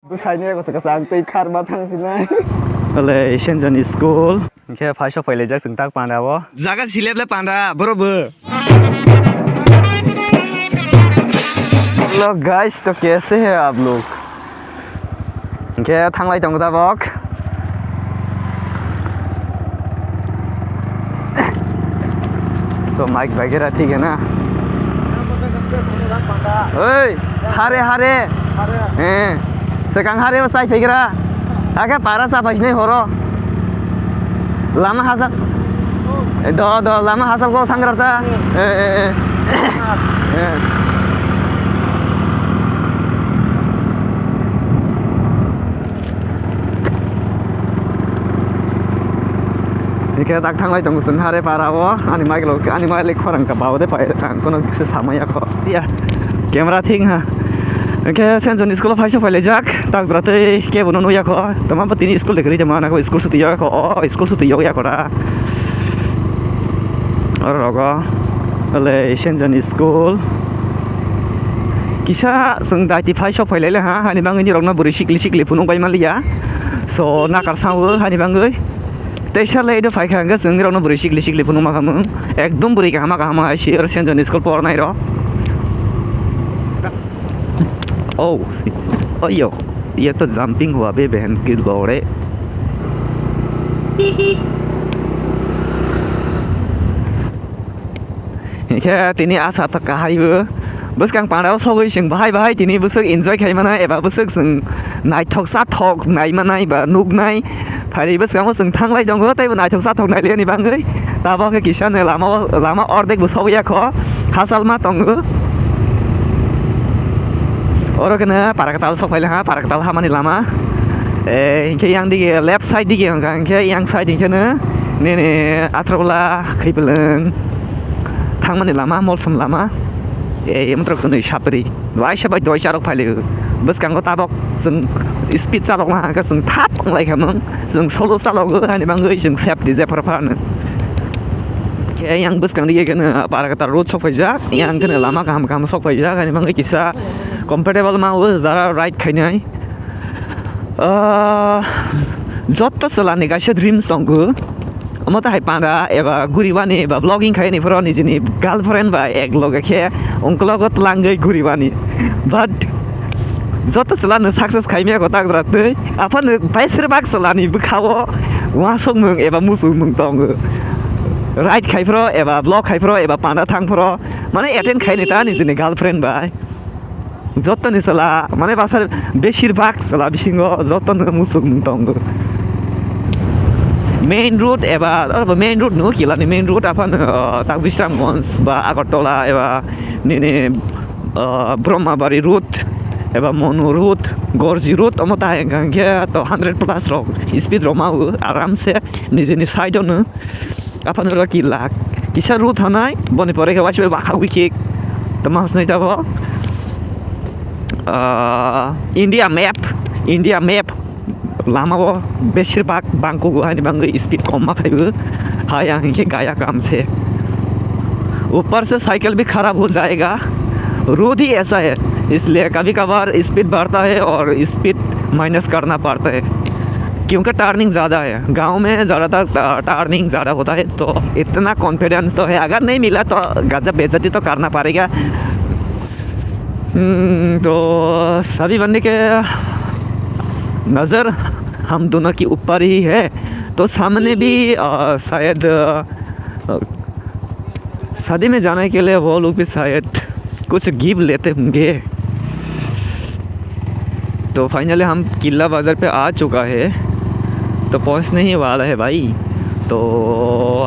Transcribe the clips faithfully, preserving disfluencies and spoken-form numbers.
Bwsaini eko se kwchang twi kharma thang sinai. Ole Senjon school. Hwnkhe phaisok phailaijak chwng tak panda o. Jaga silep le panda borok bo. Hello guys, to kaise hai aap log? Hwnkhe thanglai tongo tabok. To mic bagera thik hai na? Oi, hare hare. Eh, swkang hare o chai phaigra. Hakhe para cha phaisinai horo. Lama hachal. Eh, do, do, lama hachal kok thangra ta. Eh, eh, eh. Eh. Hwnkhe tak thanglai tongo chwng hare para o. Ani mic lo, ani mic le khorang ka bao de pai, ang kono kisa samaya kho. Ya. Camera thing ha. Hwnkhe Senjon school o phaisok phailaijak. Tak jora tei kebo no nukya kho. Tama bo tini school de kwrwi tongma nang khe school suti ya kho. O school suti ya kho da. Oro rogo. Ole Senjon school. Kisa chwng daiti phaisok phailaile ha. Hani bangwi nirokno bwrwi sikli sikli phunuk bai manliya. So nakar sao hani bangwi. Tei sale edo phaikha hwnkhe chwng nirokno bwrwi sikli sikli phunukma khamung. Ekdom bwrwi kahama kahama hai se oro Senjon school pornai rok. Oh, si-, oh yo, ye to jumping hua bhi behen ki gaure. Hingkhe tini asa ta kahaibo bwskang pandao sogwi chwng bahai bahai tini bwswk enjoy khai mano eba bwswk chwng naithok sathok nai manai ba nuknai. Phaidi bwskango chwng thanglai tongo, teibo naithok sathok nailiyani bangwi. Tabok khe kisa no lama o, lama ordek bo sogwi ya kho, hachal ma tongo. Oro kheno Paraktal sok phaile ha, Paraktal hamani lama. Eh, hinkhe yang dige left side dige hwnkha, hinkhe yang side hinkhe no nini Atrola Khaibolwng thangmani lama, Molsom lama. Eh, emotro kwnwi sapri. Waisa bai doi charok phailio. Bwskango tabok chwng speed chalokma hwnkhe chwng thap wnglai khamung. Chwng solo chalogo hani bangwi chwng safety je phar phar no. Khe yang bwskang dige khe no Paraktal road sok phaijak. Yang khe no lama kaham kaham sok phaijak hani bangwi kisa comfortable ma o jara ride khainai. Ah, jotto chwlani kaisa dreams tongo. Omo ta hai panda eba guriwani eba vlogging khaini phoro nijini girlfriend bai ek loge khe ungkologo twlangwi guriwani. But joto chwla no success khaimya ko tak jora twi aphano baisir bak chwlani bwkhao uansukmung eba muchungmung tongo. Ride khai phoro eba vlog khai phoro eba panda thang phoro mane attend khaini ta nijini girlfriend bai. Jottoni chwla, mane, basar besir bak chwla bisingo jottoni muchungmung tongo. Main road eba, oro bo main road no, Kilani main road, aphano, uh, tak Bisramganj ba Agartala eba nini, uh, Brahmabari road eba Monu road, Gorji road, omo ta hwnkha hwnkhe to hundred plus rok speed rok ma o aram se nijini side o no. Aphano ro kila kisa ru thanai, boni pore khe waisbai bakha wikik. Tama hosnai tabo. Ah, India map, India map. Lama o besir bak bangkugo hani bangwi speed kom ma khaibo. Hai ang hinkhe gaya kam se. ऊपर से साइकिल भी खराब हो जाएगा। रोड ही ऐसा है, इसलिए कभी कभार स्पीड बढ़ता है और स्पीड माइनस करना पड़ता है, क्योंकि टर्निंग ज़्यादा है। गांव में ज़्यादातर ट-, टर्निंग ज़्यादा होता है, तो इतना कॉन्फिडेंस तो है, अगर नहीं मिला तो गजब बेइज्जती तो करना पड़ेगा। हम्म, तो सभी बंदे के नज़र हम दोनों के ऊपर ही है, तो सामने भी, अ, शायद, अ, शादी में जाने के लिए वो लोग भी शायद कुछ गिफ्ट लेते होंगे। तो फाइनली हम किला बाज़ार पे आ चुका है, तो पहुंचने ही वाला है भाई। तो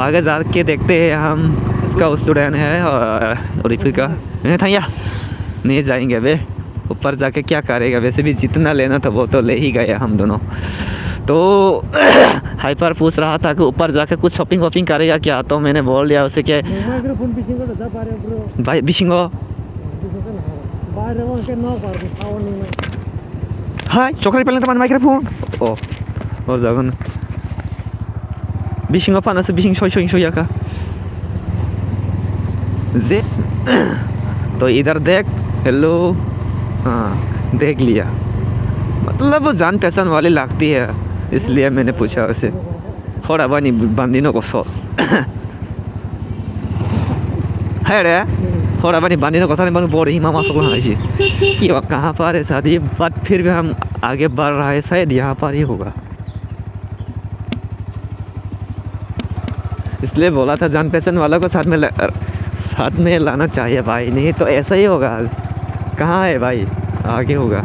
आगे जाके देखते हैं हम। इसका स्टूडेंट है और रिफिका। नहीं था या? नहीं जाएंगे अबे। ऊपर जाके क्या करेगा, वैसे भी जितना लेना था वो तो ले ही गया हम दोनों। तो हाइपर पूछ रहा था कि ऊपर जाके कुछ शॉपिंग वॉपिंग करेगा क्या, तो मैंने बोल दिया उसे कि माइक्रोफोन बिसिंगो दा पारे ब्रो। भाई बिसिंगो। बाहिर के न पार साउन्ड नहीं। Hai, chokrai peleng teman microphone. Oh, oh, jangan. Bising apa nasi bising soi soi soi ya ka? Ze. To idhar dekh. Hello. Ha, dekh liya. मतलब वो जान पहचान वाली लगती है, इसलिए मैंने पूछा उसे। Hora bani bandino koso. Hai re, hora bani bandino koso ni bani bori hima masuk lang aisi. Ki wa kahan par hai shadi, but phir bhi hum aage badh raha hai, shayad yahan par hi hoga. इसलिए बोला था जान पहचान वालों को साथ में ल-, साथ में लाना चाहिए भाई, नहीं तो ऐसा ही होगा। कहाँ है भाई? आगे होगा।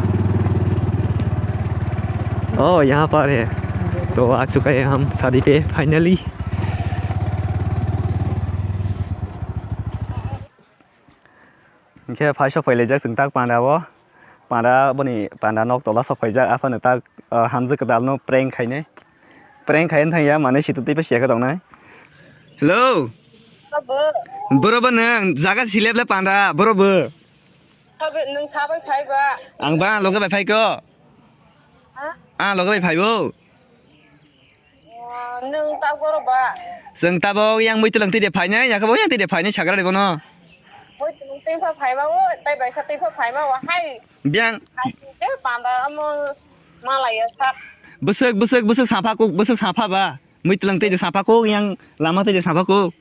ओ, यहाँ पर है। तो आ चुका है हम शादी पे finally। Hingke phai sok phailaijak chwng tak panda o. Panda boni panda nok tola sok phaijak, aphano tak, ah, hamjwk kwtal no prank khainai. Prank khaina thangya, mane situ twi pha siya khe tongnai. Hello. Abo. Boro bo nwng jaga silep le panda, boro bo. Sabe nwng sabai phai ba. Ang ba loge bai phai ko. Ha? Ah, loge bai phai bo. Oh, nwng ta boro ba? Chwng tabok yang muitwlwng twi de phainai, yakhe bo yang twi de phainai sagra de bono. Muitwlwng twi pha phaima o, tai baisa twi pha phaima o, hai. Biyang. Hai, eh, panda amo malaya sak. Bwswk, bwswk, bwswk sapha kuk, bwswk sapha ba. Muitwlwng twi de sapha kuk, yang lama twi de sapha kuk.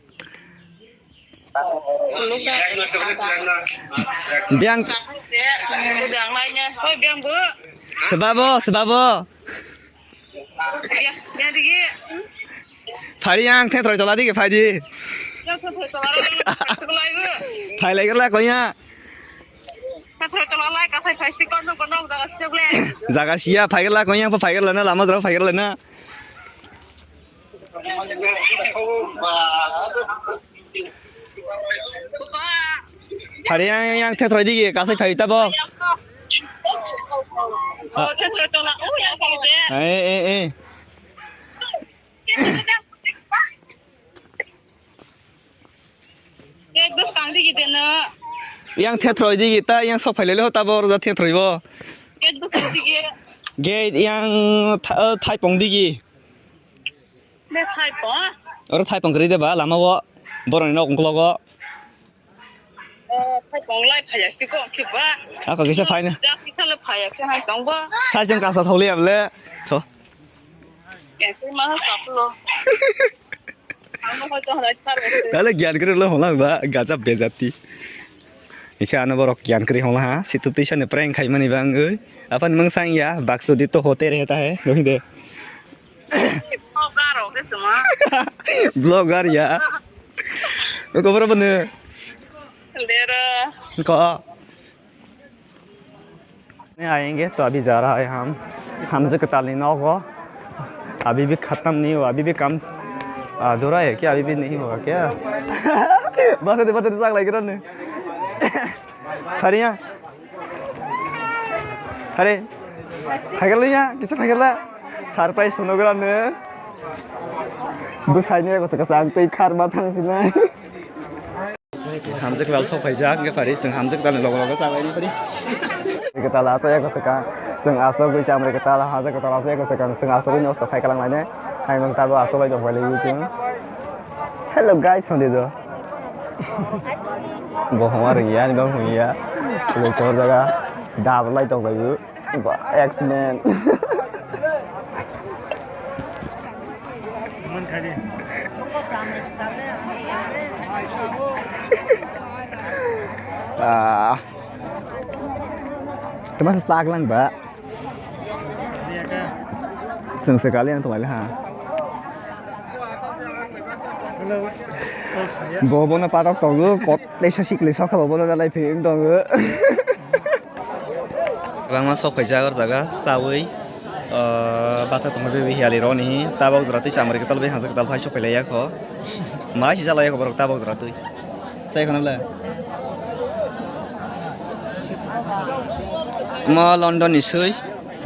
Biyang. Hoi, biyang bo. Sebabo, sebabo. Phari yang the throi tola dige phai di. Phai lai gala koya. Jaga siya phai gala koya, phai gala na lama jora phai gala na. Phari yang, yang the throi dige kasai phai ta bo. Eh, eh, eh. Yang the throi dige ta, yang sok phai lele ho ta bo, rw ja the throi bo. Gate yang tha-, thaipong dige. Oro thaipong kwrwi de ba lama o, boroni nok ungkologo. Ako kisa phaina. Sai chwng kasa thokliya bole. Tho. Tale gyan kwrwi lo holang ba, gaja bejati. Ikha ano borok gyan kwrwi holang ha, situ tisa ni prank khaimani bangwi. Apan mungsang ya, bakso di to hote rehta hai, rohi de. Vlogger rok se chuma. Vlogger ya. Ko boro bane. Dera. Ko. नहीं आएंगे तो अभी जा रहा है हम, हम से कताली नौ को। अभी भी खत्म नहीं हुआ, अभी भी काम अधूरा है क्या? अभी भी नहीं हुआ क्या? बता दे, बता दे, साग लग रहा नहीं। खड़िया। Hare, phaikar liya, kisa phaikar la. Surprise phunukra nw. Bwsaini eko se kasa ang tei kharma thang sinai. Hamjwk lal sok phaijak, hwnkhe phari, chwng hamjwk talni logo logo chabai ni phari. Eko tala asok eko se ka, chwng asok gwi chamre eko tala, hamjwk eko tala asok eko se ka, chwng asok ni osto khai kalang lainai. Hai mang tabo asok lai tong phai lai chwng. Hello guys, hwnde do. Bo homa rwngya, ani bang hwnya. Lei chor jaga. Dab lai tong bai bo. Ba, X-Men. Ah. Teman sak lang ba. Chwng se kali ang tonglaile ha. Bo bono patok tongo, kot teisa sikli sokha bo bono dalai phi wng tongo. Kwbangma sok phaijak o jaga chawi, ah, bathai tongma bebak hiyali rokni hi tabok jora twi chamari kwtal bai hangsa kwtal phai sok phailaiya kho. Mai si jalaiya kho borok tabok jora twi. Sai khwna le. Mo London ni swi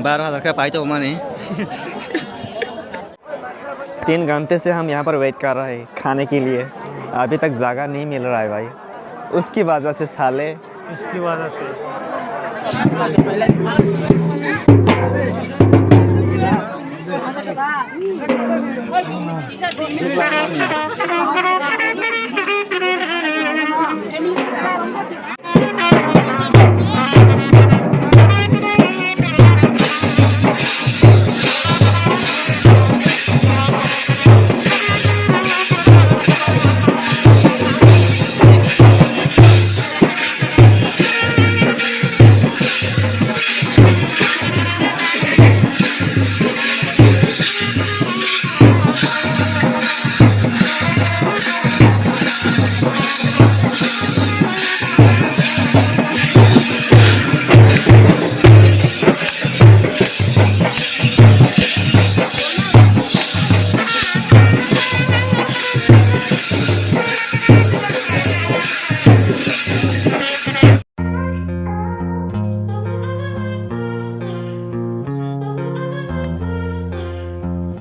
baro hajar khe pai tongmani. तीन घंटे से हम यहाँ पर वेट कर रहे हैं खाने के लिए, अभी तक जगह नहीं मिल रहा है भाई, उसकी वजह से साले। इसकी वजह से।